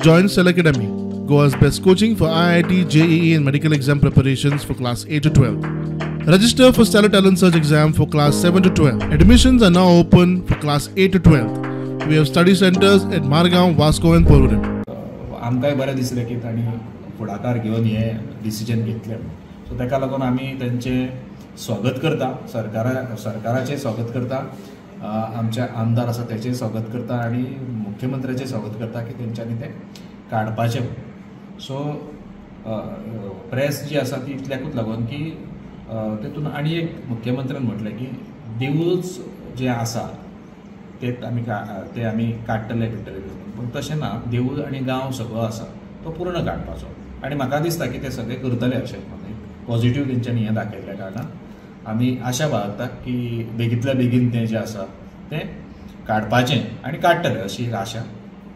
Join Stellar Academy, Goa's best coaching for IIT, JEE and medical exam preparations for class 8 to 12. Register for Stellar Talent Search exam for class 7 to 12. Admissions are now open for class 8 to 12. We have study centers at Margao, Vasco and Porvorim. आमकांय बरें दिसलें की तांणी फुडाकार घेवन हें decision घेतलें म्हणून. सो ताका लागून आमी तांचें स्वागत करता, सरकाराचें स्वागत करता, आमचे आमदार आसा तेचें स्वागत करता आनी मुख्यमंत्र्याचें स्वागत करता की तेंच्यांनी तें काडपाचें. सो प्रेस जी आसा ती इतल्याकूच लागून की तेतून आनी एक मुख्यमंत्र्यान म्हटलें की देवूळच जें आसा ते आमी काडटले बिडटले, पूण तशें ना, देवूळ आनी गांव सगळो आसा तो पूर्ण काडपाचो आनी म्हाका दिसता की ते सगळे करतले अशें म्हणून पॉझिटीव तेंच्यांनी हें दाखयल्ल्या कारणान आमी आशा बाळगता की बेगींतल्या बेगीन तें जें आसा तें काडपाचें आनी काडटले अशी एक आशा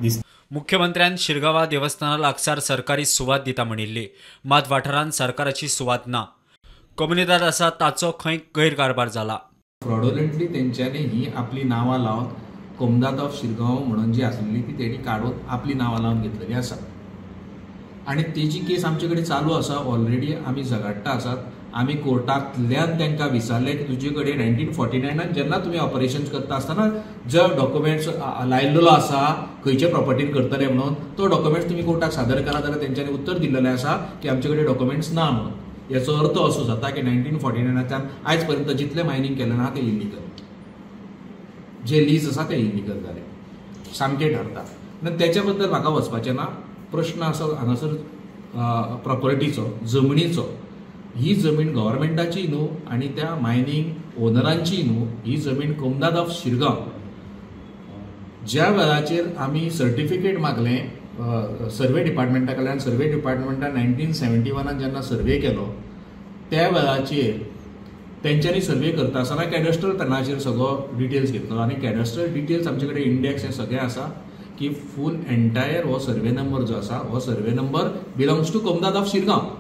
दिसता. मुख्यमंत्र्यान शिरगांवा देवस्थाना लागसार सरकारी सुवात दिता म्हणिल्ली, मात वाठारांत सरकाराची सुवात ना. कोमुनिदाद आसा ताचो खंय गैरकारभार जाला. फ्रॉडुलंटली तेंच्यांनी ही आपली नांवां लावन कोमदाद ऑफ शिरगांव म्हणून जी आसलेली ती तेणी काडून आपली नांवां लावन घेतलेली आसा आनी तेजी केस आमचे कडेन चालू आसा. ऑलरेडी आमी झगडटा आसात. आमी कोर्टांतल्यान तांकां विचारलें की तुजे कडेन 1949 जेन्ना तुमी ऑपरेशन करता आसतना जो डॉक्युमेंट्स लायिल्लो आसा खंयचे प्रॉपर्टीन करतले म्हणून तो डॉक्युमेंट्स तुमी कोर्टाक सादर करा, जाल्यार तेंच्यांनी उत्तर दिल्लेलें आसा की आमचे कडेन डॉक्युमेंट्स ना म्हणून. याचो अर्थ असो जाता की 1949 आयज पर्यंत जितलें मायनींग केलें ना तें इलिगल, जे लीज आसा तें इलिगल जालें सामकें ठरता. आनी तेच्या बद्दल म्हाका वचपाचें ना. प्रश्न आसा हांगासर प्रॉपर्टीचो, जमनीचो. ही जमीन गव्हर्मेंटाची न्हू आनी त्या मायनींग ओनरांची न्हू, ही जमीन कोमदाद ऑफ शिरगांव. ज्या वेळाचेर आमी सर्टिफिकेट मागलें सर्वे डिपार्टमेंटा कडल्यान, सर्वे डिपार्टमेंटान 1971 जेन्ना सर्वे केलो त्या वेळाचेर तेंच्यांनी सर्वे करता आसतना कॅडस्ट्रल प्लॅनाचेर सगळो डिटेल्स घेतलो आनी कॅडस्ट्रल डिटेल्स आमचे कडेन इंडेक्स हें सगळें आसा की फूल एंटायर हो सर्वे नंबर जो आसा हो survey number belongs to Comunidade of Shirgaon,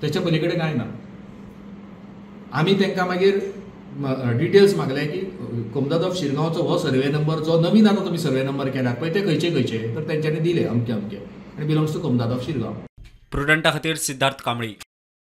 त्याच्या पलीकडे कांय ना. आमी तांकां मागीर डिटेल्स मागले की कोमदाद ऑफ शिरगांवचो हो सर्वे नंबर जो नवीन आतां तुमी सर्वे नंबर केला पळय ते खंयचे खंयचे, तर तेंच्यांनी दिले अमके अमके आनी belongs to Comunidade of Shirgaon. प्रुडंटा खातीर सिद्धार्थ कांबळी.